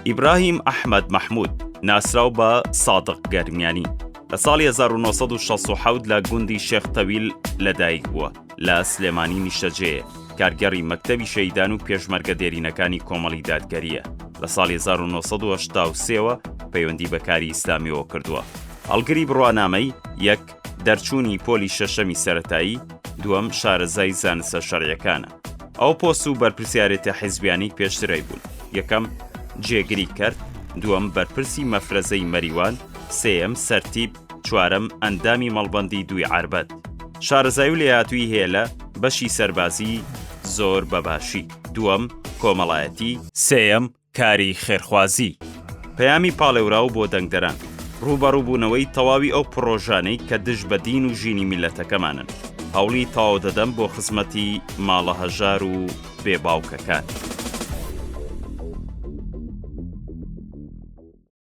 ئیبراهیم ئەحمەد مەحموود، ناسراو بە سادق گەرمیانی، لە ساڵی 1967 لە گوندی شێخ تەویل لەدایک بووە، لە سلێمانی نیشتەجێیە، کارگێڕی مەکتەبی شەهیدان و پێشمەرگە دێرینەکانی کۆمەڵی دادگەرییە. لە ساڵی 1983 وە پەیوەندی بە کاری ئیسلامیەوە کردووە. هەڵگری بڕوانامەی، یەک، دەرچوونی پۆلی شەشەمی سەرەتایی، دووەم، شارەزای زانستە شەرعیەکانە. ئەو پۆست و بەرپرسیارێتە حیزبیانەی پێشتر هەیبوون، یەکەم، جێگری کەرت، دووەم، بەرپرسی مەفرەزەی مەریوان، سێیەم، سەرتیپ، چوارەم، ئەندامی مەڵبەندی دووی عەربەت. شارەزایی و لێهاتوویی هەیە لە، بەشی سەربازی، زۆر بە باشی. دووەم، کۆمەڵایەتی. سێیەم، کاری خێرخوازی. پەیامی پاڵێوراو بۆ دەنگدەران، ڕووبەڕووبوونەوەی تەواوی ئەو پڕۆژانەی کە دژ بە دین و ژینی میللەتەکەمانن. هەوڵی تەواو دەدەم بۆ خزمەتی ماڵە هەژار و بێ باوکەکان.